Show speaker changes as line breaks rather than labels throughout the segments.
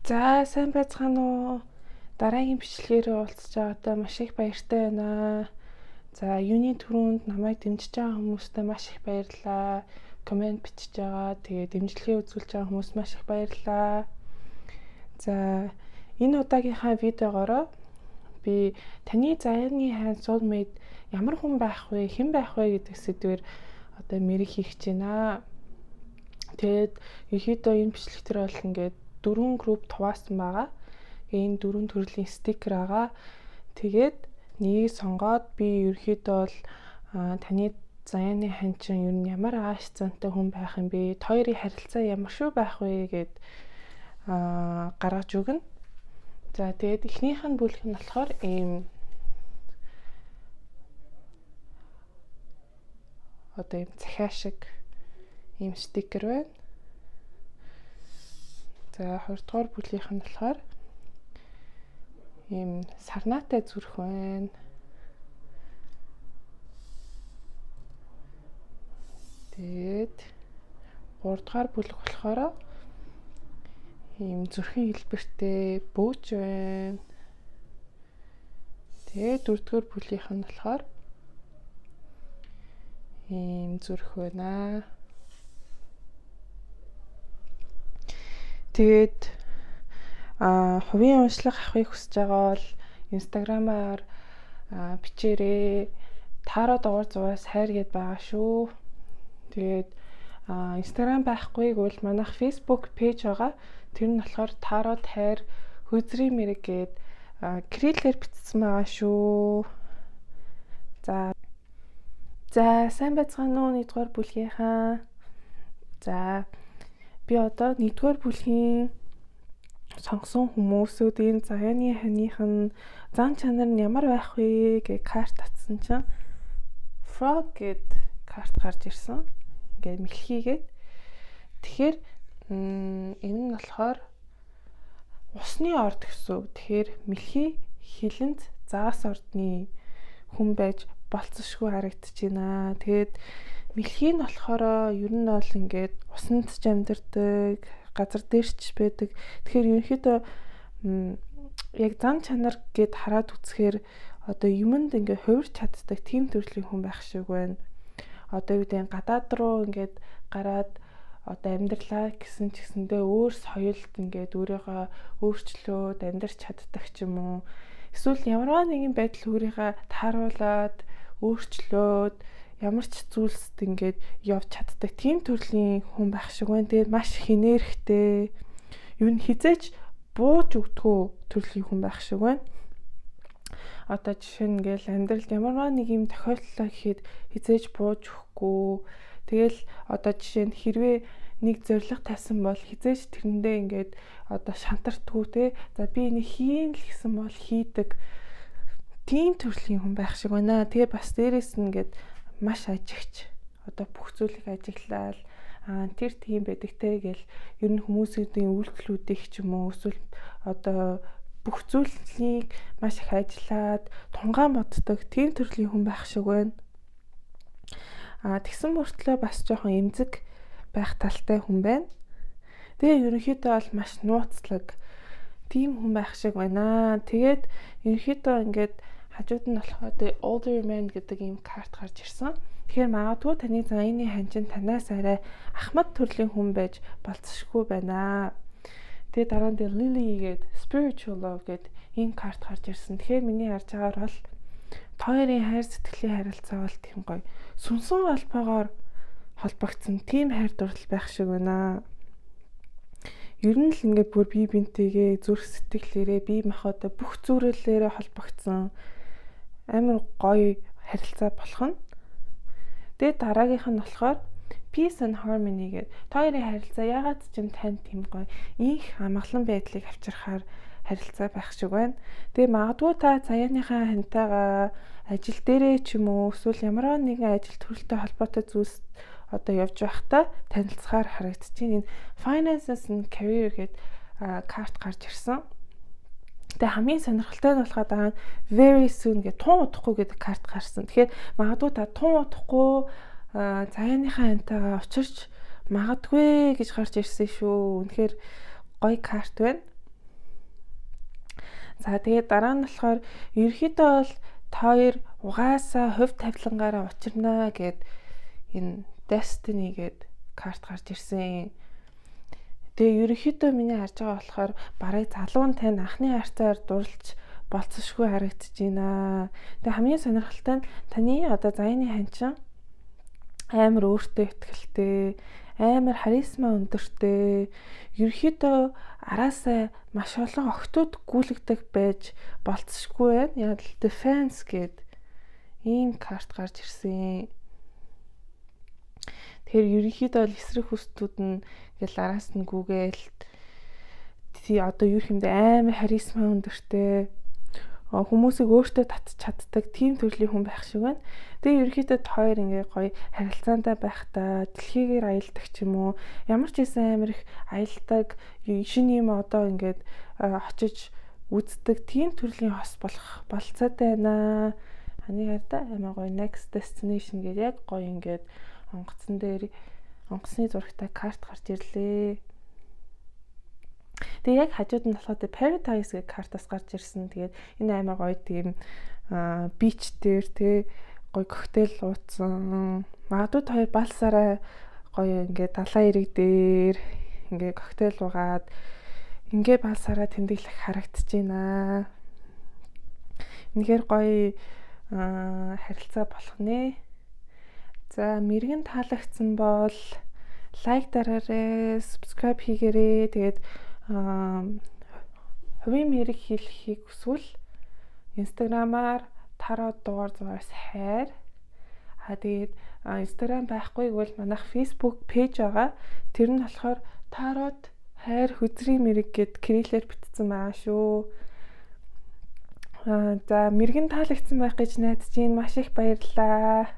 За, сайн байцгаана уу? Дараагийн бичлэгээр уулзж байгаадаа маш их баяртай байна. За, юуны түрүүнд намайг дэмжиж байгаа хүмүүстээ маш их баярлалаа. Коммент бичиж байгаа, тэгээ дэмжлэгээ үзүүлж байгаа хүмүүст маш их баярлалаа. За, энэ удаагийнхаа видеогоороо би таны заяаны хайн soulmate ямар хүн байх вэ, хэн байх вэ гэдэг сэдвээр одоо мэрэг хийх гэж байна. Тэгээд ерөнхийдөө энэ бичлэг төр бол ингээд дөрвөн групп хуваасан байгаа. Энэ дөрвөн төрлийн стикер байгаа. Тэгээд нэгийг сонгоод би ерөнхийдөө бол таны заяаны ханчин ер нь ямар ааш зантай хүн байх юм бэ? Та хоёрын харилцаа ямар шүү байх вэ гэд гаргаж өгнө. За, тэгээд эхнийх нь бүлэг нь болохоор ийм одоо ийм захиа шиг ийм стикер байна. За, хоёрдугаар бүлгийнх нь болохоор ийм сарнаатай зүрх байна. Тэгээд гуравдугаар бүлэг болохоор ийм зүрхэн хэлбэртэй бөөж байна. Тэгээд дөрөвдүгээр бүлгийнх нь болохоор ийм зүрх байна. Тэгээд хувийн уншлага авахыг хүсэж байгаа бол Instagram-аар бичээрэй. Таро дугаар 100-аас хайр гэд байгаа шүү. Тэгээд Instagram байхгүй гэвэл манайх Facebook пэйж байгаа. Тэр нь болохоор Таро хайр хүйзрийн мэрэг гэд кириллээр бичсэн байгаа шүү. За. За, сайн байцгаана уу нэгдүгээр бүлгийнхаа. За, би одоо нэгдүгээр бүлгийн сонгосон хүмүүсүүдийн заяаны ханых нь зан чанар нь ямар байх вэ гэж карт татсан чинь frog гэд карт гарч ирсэн. Ингээд мэлхийгээд. Тэгэхээр энэ нь болохоор усны орд гэсэн үг. Тэгэхээр мэлхий хилэнц загас ордны хүн байж болцсошгүй харагдаж байна. Тэгээд мэлхий нь болохоор ер нь бол ингээд усанд ч амьдардаг, газар дээр ч байдаг. Тэгэхээр ерөнхийдөө яг зан чанар гэд хараад үзэхээр одоо юмд ингээд хувирч чаддаг тийм төрлийн хүн байх шиг байна. Одоо юу гэдэг гадаад руу ингээд гараад одоо амьдралаа гэсэн ч гэсэндээ өөр соёлд ингээд өөрийгөө өөрчлөөд амьдарч чаддаг ч юм уу. Эсвэл ямарваа нэгэн байдал өөрийгөө тааруулаад өөрчлөөд ямар ч зүйлсд ингээд явж чаддаг тийм төрлийн хүн байх шиг байна. Тэгээд маш их энергитэй, юу н хизээч бууж өгдгөө төрлийн хүн байх шиг байна. Одоо жишээ нь ингээл амьдралд ямарваа нэг юм тохиолдлоо гэхэд хизээж бууж өгөхгүй. Тэгэл одоо жишээ нь хэрвээ нэг зорилго тавьсан бол хизээж тэрэндээ ингээд одоо шантартгүй те. За, би энийг хийн л гэсэн бол хийдэг тийм төрлийн хүн байх шиг байна. Тэгээ бас дээрэс нь ингээд маш ажигч. Одоо бүх зүйлийг ажиглаад тэр тийм байдаг те гэл ер нь хүмүүсийн үйлдэлүүдийг ч юм уу эсвэл одоо бүх зүйлийг маш их ажиллаад тунгаан боддог тийм төрлийн хүн байх шиг байна. Тэгсэн мөртлөө бас жоохон эмзэг байх талтай хүн байна. Тэгээ ерөнхийдөө бол маш нууцлаг тийм хүн байх шиг байна. Тэгээд ерөнхийдөө ингээд хажууд нь болохоор The Older Man гэдэг ийм карт гарч ирсэн. Тэгэхээр магадгүй таны заяаны ханчин танаас арай ахмад төрлийн хүн байж болцсошгүй байна. Тэгээ дараа нь The Lily гээд Spiritual Love гээд ийм карт гарч ирсэн. Тэгэхээр миний харж байгаагаар бол та хоёрын хайр сэтгэлийн харилцаа бол тийм гоё сүнсэн холбоогоор холбогдсон тийм хайр дурлал байх шиг байна. Ер нь л ингээд бүр бие биентэйгээ зүрх сэтгэлээрээ бие махбодоо бүх зүрэлээрээ холбогдсон амар гоё харилцаа болох нь. Тэгээд дараагийнх нь болохоор Peace and Harmony гэдэг та хоёрын харилцаа ягаад ч юм танд тийм гоё инх амгалан байдлыг авчирхаар харилцаа байх шиг байна. Тэгээ магадгүй та заяаныхаа хантайгаа ажил дээрээ ч юм уу эсвэл ямар нэгэн ажил төрөлтэй холбоотой зүйлс одоо явж байхдаа танилцахаар харагдчихээн. Энэ Finances and Career гэдэг карт гарч ирсэн. Тэгээ хамгийн сонирхолтой нь болохоор дараа нь very soon гэх тун удахгүй гэдэг карт гарсан. Тэгэхээр магадгүй та тун удахгүй заяаныхаа хантайгаа учирч магадгүй гэж гарч ирсэн шүү. Үнэхээр гоё карт байна. За, тэгээд дараа нь болохоор ерөөхдөө бол та хоёр угаасаа хувь тавилангаараа учирнаа гэд энэ Destiny гэд карт гарч ирсэн. Тэгээ ерөнхийдөө миний харж байгаа болохоор барыг залуу нь тань анхны харьцаар дурлж болцсошгүй харагдаж байна. Тэгээ хамгийн сонирхолтой нь таны одоо заяаны ханчин амар өөртөө итгэлтэй, амар харизма өндөртэй, ерөнхийдөө араасаа маш олон охтууд гүйлгдэг байж болцсошгүй байна. Яг л defense гээд ийм карт гарч ирсэн. Тэгэхээр ерөнхийдөө бол эсрэг хүсдүүд нь ингээл араас нь гүгээл тий, одоо юу хэмдэ, амар харизма өндөртэй, хүмүүсийг өөртөө татж чаддаг тийм төрлийн хүн байх шиг байна. Тэгээ ерөнхийдөө хоёр ингээ гоё харилцаантай байхдаа дэлхийгээр аялдаг ч юм уу, ямар ч байсан амар их аялдаг, шинэ юм одоо ингээд очиж үздэг тийм төрлийн хос болох болцоотой байна. Аны харда амар гоё next destination гэдэг яг гоё ингээд онгоцон дээр онгоцны зурагтай карт гарч ирлээ. Тэгээ яг хажууд нь болохоор Paradise гэх картаас гарч ирсэн. Тэгээд энэ амар гоё тийм beach дээр те гоё коктейл ууцсан. Магадгүй хоёр балсараа гоё ингээд далайн эрэг дээр ингээ коктейл уугаад ингээ балсараа тэмдэглэх харагдаж байна. Үнэхээр гоё харилцаа болох нэ. За, мэргэн таалагдсан бол like дараарай, subscribe хийгээрэй. Тэгээд хувийн мэрэг хийлгэхийг хүсвэл Instagram-аар tarot_6-хайр. А тэгээд Instagram байхгүй бол манайх Facebook page байгаа. Тэр нь болохоор tarot хайр хөзрийн мэрэг гэд кириллээр бичсэн байгаа шүү. За, мэргэн таалагдсан байх гэж найдаж байна. Маш их баярлалаа.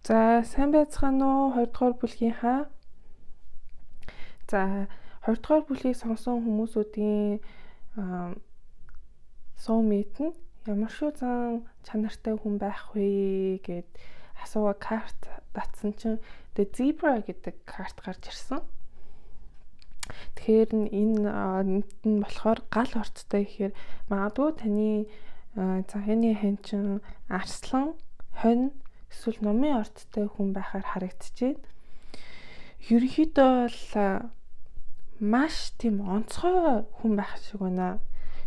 За, сайн байцгаана уу, 20 дугаар бүлгийнхаа. За, 20 дугаар бүлгийг сонсон хүмүүсүүдийн soulmate нь ямар шүү зан чанартай хүн байх вэ гэд асууга карт татсан чинь The Zebra гэдэг карт гарч ирсэн. Тэгэхээр энэ нь болохоор гал орцтой гэхээр магадгүй таны заяаны ханчин арслан, хонь эсвэл нумын орцтой хүн байхаар харагдчихэв. Ерөнхийдөө бол маш тийм онцгой хүн байх шиг байна.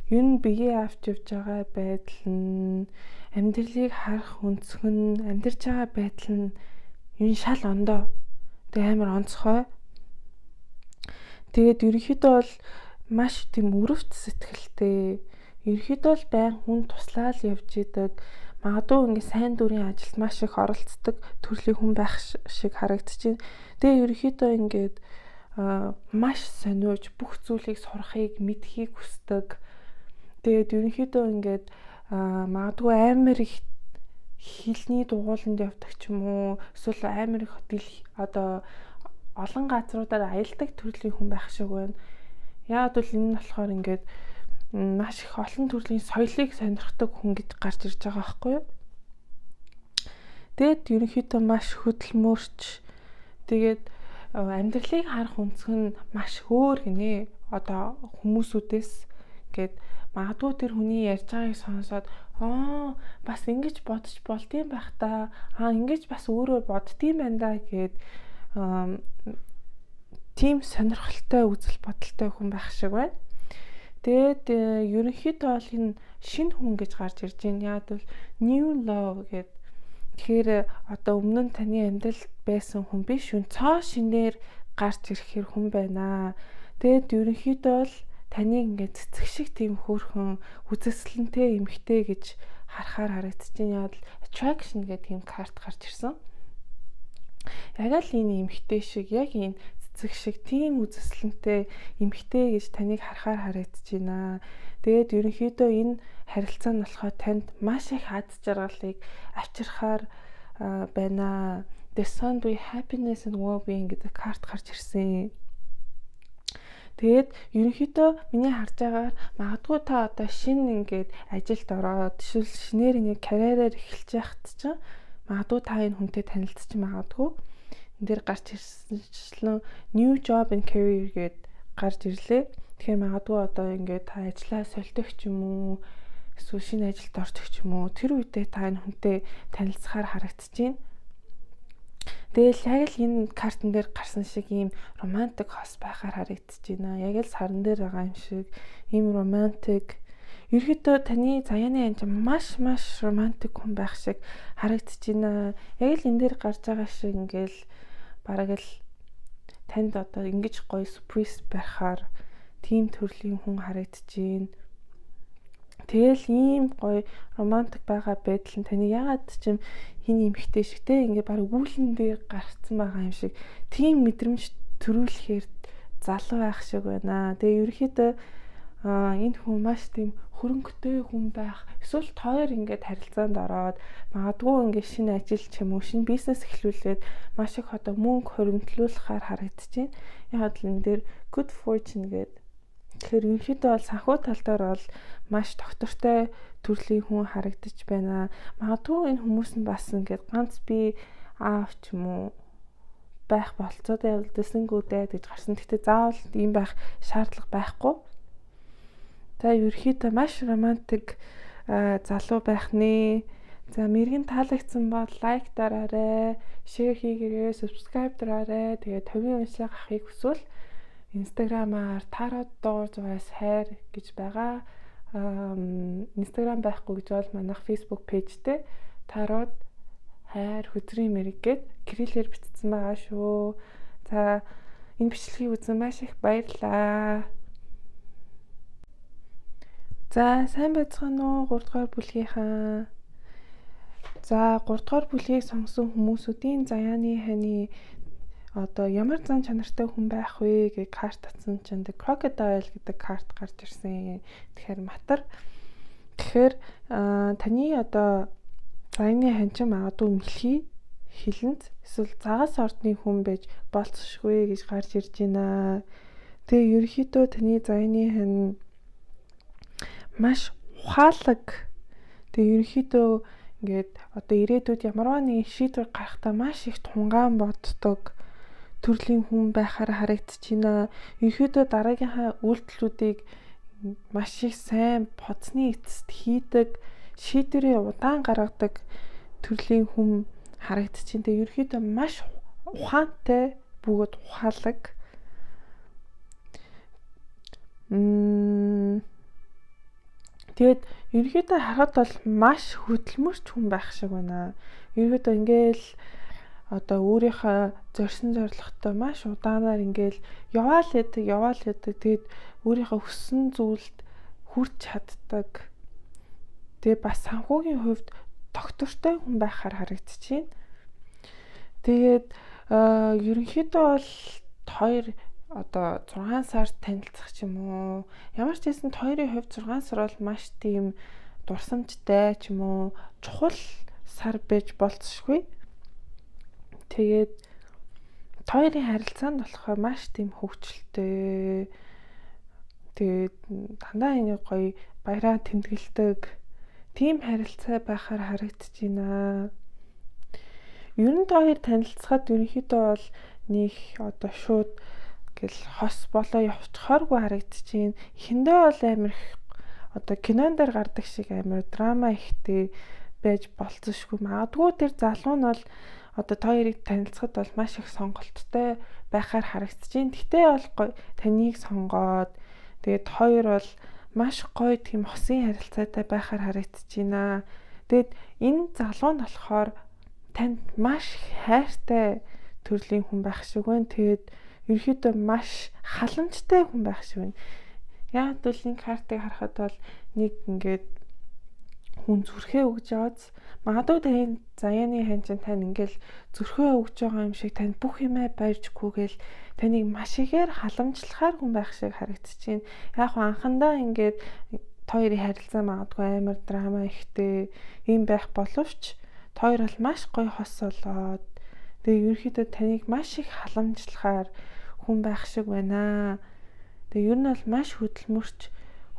Юу н бие авч явж байгаа байдал нь, амьдралыг харах өнцөг нь, амьдарч байгаа байдал нь юу шал ондоо. Тэгээ амар онцгой. Тэгээд ерөнхийдөө бол маш тийм өрөвт сэтгэлтэй. Ерөнхийдөө бол байн хүн туслаал явж идэг. Магадгүй ингээ сайн дурын ажилд маш их оролцдог төрлийн хүн байх шиг харагдчихэв. Тэгээ ерөнхийдөө ингээд маш сониуж бүх зүйлийг сурахыг, мэдхийг хүсдэг. Тэгээд ерөнхийдөө ингээд магадгүй амар их хэлний дугууланд явдаг ч юм уу, эсвэл амар их одоо олон газруудаар аялдаг төрлийн хүн байх шиг байна. Яагаад бол энэ нь болохоор ингээд маш их олон төрлийн соёлыг сонирхдаг хүн гэж гарч ирж байгаа байхгүй юу? Тэгээд ерөнхийдөө маш хөдөлмөрч, тэгээд амьдралыг харах өнцөг нь маш өөр гинэ. Одоо хүмүүсүүдээс гээд магадгүй тэр хүний ярьж байгааг сонсоод аа, бас ингэж бодож болдсон байх та. Аа, ингэж бас өөрөөр боддсон байна да гэд тийм сонирхолтой үзэл бодолтой хүн байх шиг байна. Тэгээд ерөнхийдөө бол энэ шинэ хүн гэж гарч ирж байна. Яг бол new love гэд. Тэгэхээр одоо өмнө нь таны амьдралд байсан хүн биш, шүн цоо шинээр гарч ирэхэр хүн байна. Тэгээд ерөнхийдөө бол таныг ингээд цэцэг шиг тийм хөөрхөн үзэсгэлэнтэй эмэгтэй гэж харахаар харагдаж байна. Яг л attraction гэдэг тийм карт гарч ирсэн. Яг л энэ эмэгтэй шиг, яг энэ цэцэг шиг тийм үзэсгэлэнтэй эмэгтэй гэж таныг харахаар харагдаж байна. Тэгээд ерөнхийдөө энэ харилцаа нь болохоор танд маш их аз жаргалыг авчирхаар байна. The Sun be happiness and well-being гэдэг карт гарч ирсэн. Тэгээд ерөнхийдөө миний харж байгаагаар магадгүй та одоо шинэ ингээд ажилд ороод эсвэл шинээр ингээд карьераар эхэлж байхад чинь магадгүй та энэ хүнтэй танилцчих магадгүй. Энэ дээр гарч ирсэнчлэн new job and career гээд гарч ирлээ. Тэгэхээр магадгүй одоо ингээд та ажлаа солидог ч юм уу, эсвэл шинэ ажилд ордог ч юм уу, тэр үедээ та энэ хүнтэй танилцахаар харагдаж байна. Тэгэл яг л энэ картан дээр гарсан шиг ийм романтик хос байхаар харагдаж байна. Яг л саран дээр байгаа юм шиг ийм романтик. Ерөөдөө таны заяаны ан чинь маш маш романтик хүн байх шиг харагдаж байна. Яг л энэ дээр гарч байгаа шиг ингээл бараг л танд одоо ингэж гоё сюрприз барихаар тийм төрлийн хүн харагдаж байна. Тэгэл ийм гоё романтик байгаа байдал нь таны ягаад ч юм хин эмхтэй шиг те ингээ баг үүлэн дээр гарцсан байгаа юм шиг тийм мэдрэмж төрүүлэхээр залуу байх шиг байна. Тэгээ ерөөхдөө энэ хүн маш тийм хөрөнгөтэй хүн байх. Эсвэл хоёр ингээд харилцаанд ороод магадгүй ингээд шинэ ажил ч юм уу шинэ бизнес эхлүүлээд маш их одоо мөнгө хуримтлуулахаар харагдаж байна. Яг л энэ дээр good fortune гэдэг. Тэгэхээр ерөнхийдөө бол санхүү тал дээр бол маш тогтвортой төрлийн хүн харагдаж байна. Магадгүй энэ хүмүүс нь бас ингээд ганц бие аав ч юм уу байх болцоотой явуулдсангүй дээ гэж гарсан. Гэхдээ заавал ийм байх шаардлага байхгүй. За, ерөнхийдөө маш романтик залуу байх нэ. За, мэргэн таалагдсан бол like дараарай, share хийгээрэй, subscribe дараарай. Тэгээд хувийн уншлага авахыг хүсвэл Instagram-аар tarot 6 хайр гэж байгаа. Instagram байхгүй гэж бол манайх Facebook page тэй tarot хайр хөзрийн мэрэг гэд кириллээр бичсэн байгаа шүү. За, энэ бичлэгийг үзсэн маш их баярлалаа. За, сайн байцгаана уу, 3 дугаар бүлгийнхаа. За, 3 дугаар бүлгийг сонгосон хүмүүсүүдийн заяаны хани одоо ямар зан чанартай хүн байх вэ гэж карт татсан чинь The Crocodile гэдэг карт гарч ирсэн. Тэгэхээр матар. Тэгэхээр таны одоо заяаны ханчин магадгүй мэлхий, хилэнц эсвэл загас ордны хүн байж болцсошгүй гэж гарч ирж байна. Тэгээ ерөнхийдөө таны заяаны хань маш ухаалаг. Тэгээ ерөнхийдөө ингээд одоо ирээдүйд ямарваа нэгэн шийдвэр гаргахдаа маш их тунгаан боддог төрлийн хүн байхаар харагдаж байна. Ерөнхийдөө дараагийнхаа үйлдэлүүдийг маш их сайн бодсны эцэст хийдэг, шийдвэрээ удаан гаргадаг төрлийн хүн харагдаж байна. Тэгээ ерөнхийдөө маш ухаантай бөгөөд ухаалаг. Тэгээд ерөнхийдөө харахад бол маш хөдөлмөрч хүн байх шиг байна. Ерөнхийдөө ингээл одоо өөрийнхөө зорьсон зорилготой маш удаанаар ингээл яваал яадаг, яваал яадаг. Тэгээд өөрийнхөө хүссэн зүйлд хүрч чаддаг. Тэгээ бас санхүүгийн хувьд тогтвортой хүн байхаар харагдаж байна. Тэгээд ерөнхийдөө бол хоёр одоо 6 сар танилцах ч юм уу. Ямар ч байсан хоёрын хувьд 6 сар бол маш тийм дурсамжтай ч юм уу чухал сар байж болцсошгүй. Тэгээд хоёрын харилцаанд болохоор маш тийм хөгжилтэй. Тэгээд дандаа ингэ гоё баяраа тэмдэглэдэг тийм харилцаа байхаар харагдаж байна. Ер нь та хоёр танилцахад ерөнхийдөө бол нэг одоо шууд гэл хос болоо явчихооргүй харагдаж байна. Эхэндээ бол амар их одоо кинон дээр гардаг шиг амар драма ихтэй байж болцсошгүй. Магадгүй тэр залуу нь бол одоо та хоёрыг танилцахад бол маш их сонголттой байхаар харагдаж байна. Гэтэ бол гоё таныг сонгоод тэгээд хоёр бол маш гоё тийм хосын харилцаатай байхаар харагдаж байна. Тэгээд энэ залуу нь болохоор танд маш хайртай төрлийн хүн байх шиг байна. Тэгээд ерөнхийдөө маш халамжтай хүн байх шиг байна. Яг бол энэ картыг харахад бол нэг ингээд хүн зүрхээ өгж яваад магадгүй таны заяаны хань чинь тань ингээл зүрхээ өгж байгаа юм шиг танд бүх юмаа барьжгүйгээл таныг маш ихээр халамжлахаар хүн байх шиг харагдаж байна. Яг анхандаа ингээд хоёрын харилцаа магадгүй амар драма ихтэй юм байх боловч хоёр бол маш гоё хос болоод тэгээ ерөнхийдөө таныг маш их халамжлахаар хүн байх шиг байна. Тэгээ ер нь бол маш хөдөлмөрч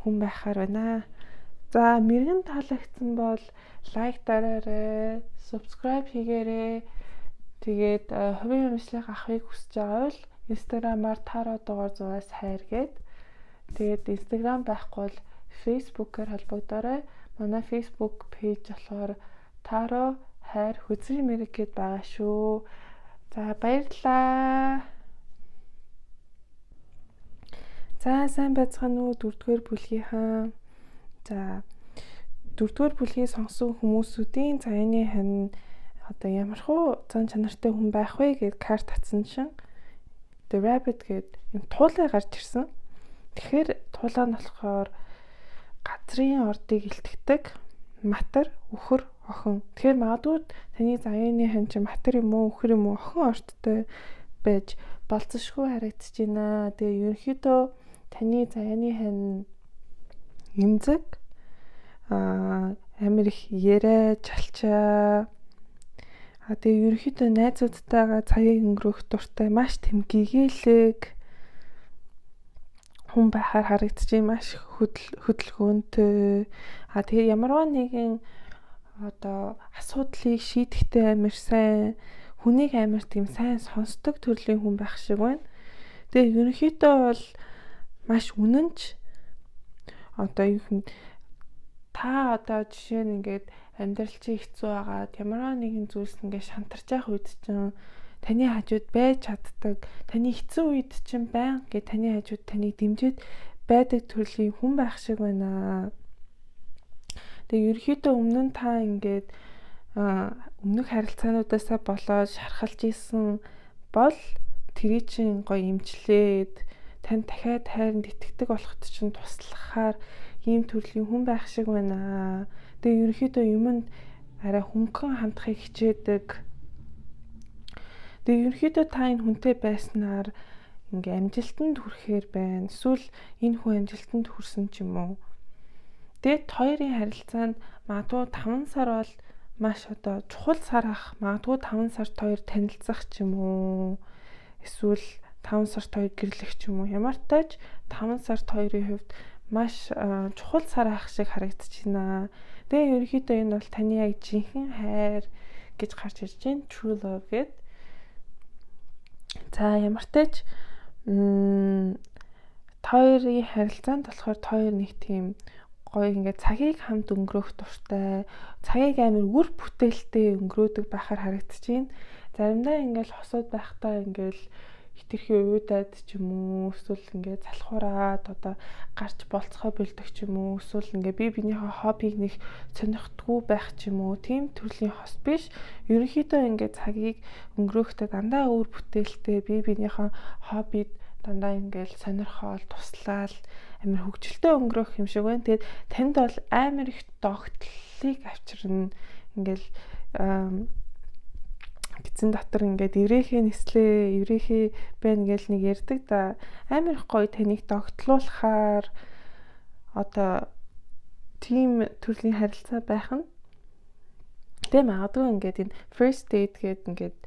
хүн байхаар байна. За, мэрэгэн таалагдсан бол like дараарай, subscribe хийгээрэй. Тэгээд хувийн уншлага авахыг хүсэж байгаа бол Instagram-аар tarot 6-аас хайр гээд. Тэгээд Instagram байхгүй бол Facebook-ээр холбогдоорой. Манай Facebook page болохоор Таро хайр хөзрийн мэрэг гээд байгаа шүү. За, баярлалаа. За, сайн байцгаана уу, дөрөвдүгээр бүлгийнхаа. За, дөрөвдүгээр бүлгийг сонгосон хүмүүсүүдийн заяаны хань одоо ямархуу зан чанартай хүн байх вэ гээд карт татсан чинь The Rabbit гээд юм туулай гарч ирсэн. Тэгэхээр туулай нь болохоор газрын ордыг илтгэдэг матар, үхэр, охин. Тэгэхээр магадгүй таны заяаны хань чинь матар юм уу, үхэр юм уу, охин орттой байж болзошгүй харагдаж байна. Тэгээ ерөнхийдөө таны заяаны хань эмзэг, амар их яриа, чалчаа. А тэгээ ерөнхийдөө найзуудтайгаа цагийг өнгөрөөх дуртай, маш тийм гэгээлэг хүн байхаар харагдчих, маш хөдөлгөөнтэй. А тэгээ ямарваа нэгэн одоо асуудлыг шийдэхдээ амар сайн, хүнийг амар тийм сайн сонсдог төрлийн хүн байх шиг байна. Тэгээ ерөнхийдөө бол маш үнэнч, одоо юу юм, та одоо жишээ нь ингээд амьдрал чинь хэцүү байгаад ямарваа нэгэн зүйлс ингээд шантарч явах үед чинь таны хажууд байж чаддаг, таны хэцүү үед чинь баян ингээд таны хажууд таныг дэмжиж байдаг төрлийн хүн байх шиг байна. Тэгээ ерөнхийдөө өмнө нь та ингээд өмнөх харилцаануудаасаа болоод шархалж исэн бол тэрий чинь гоё эмчлээд тань дахиад хайранд итгэдэг болоход чинь туслахаар ийм төрлийн хүн байх шиг байна. Тэгээ ерөнхийдөө юмд арай хөнгөн хандахыг хичээдэг. Тэгээ ерөнхийдөө та энэ хүнтэй байснаар ингээ амжилтанд хүрэхээр байна. Эсвэл энэ хүн амжилтанд хүрсэн ч юм уу. Тэгээд хоёрын харилцаанд магадгүй 5 сар бол маш одоо чухал сар ах. Магадгүй 5 сард хоёр танилцах ч юм уу. Эсвэл 5 сард хоёр гэрлэх ч юм уу. Ямар ч тач 5 сард хоёрын хувьд маш чухал сар ах шиг харагдчихна. Тэгээ ерөнхийдөө энэ бол таны яг жинхэнэ хайр гэж гарч ирж байна. True love гээд. За, ямар ч тач хоёрын харилцаанд болохоор хоёр нэг тийм гоё ингээд цагийг хамт өнгөрөөх дуртай, цагийг амар үр бүтээлтэй өнгөрөөдөг байхаар харагдчихээн. Заримдаа ингээл хосууд байхдаа ингээл хэтэрхий уйдаад ч юм уу, эсвэл ингээд залхуураад одоо гарч болцохоо больдог ч юм уу, эсвэл ингээд бие биенийхээ хоббиг нэг сонирхдаггүй байх ч юм уу, тийм төрлийн хос биш. Ерөнхийдөө ингээд цагийг өнгөрөөхдөө дандаа үр бүтээлтэй, бие биенийхээ хоббид дандаа ингээл сонирхоол, туслаал амар хөгжилтэй өнгөрөөх юм шиг байна. Тэгээд танд бол амар их догтлыг авчирна. Ингээл эзэн дотор ингээд еврейхээ нислээ, еврейхээ байна гэл нэг ярьдаг да. Амар их гоё таныг догтлуулахаар одоо тийм төрлийн харилцаа байх нь. Тэгээ магадгүй ингээд энэ first date гээд ингээд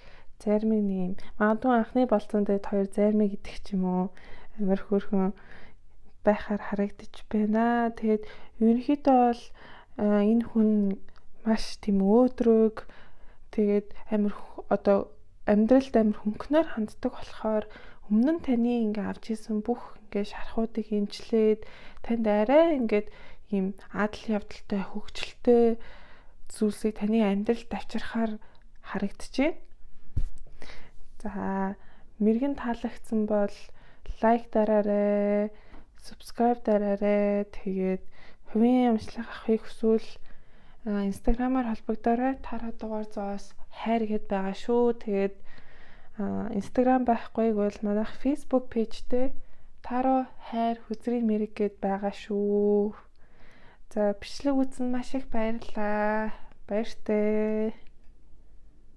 зайрмаг нэм, магадгүй анхны болцоон дээр хоёр зайрмаг идэх ч юм уу, амар хөөрхөн байхаар харагдаж байна. Тэгээд ерөнхийдөө бол энэ хүн маш тийм өөдрөг, тэгээд амар одоо амьдралд амар хөнгөнөөр ханддаг болохоор өмнө нь таны ингээ авч исэн бүх ингээ шархуудыг эмчлээд танд арай ингээд ийм адал явдалтай, хөгжилтэй зүйлсийг таны амьдралд авчрахаар харагдчихэв. За, мэрэгэн таалагдсан бол like дараарай, subscribe дараарай. Тэгээд хувийн уншлага авахыг хүсвэл Instagram-аар холбогдоорой. Таро дугаар 100-аас хайр гээд байгаа шүү. Тэгээд Instagram байхгүй бол манайх Facebook page тэй Таро хайр хөзрийн мэрэг гээд байгаа шүү. За, бичлэг үзсэн маш их баярлалаа. Баяртай.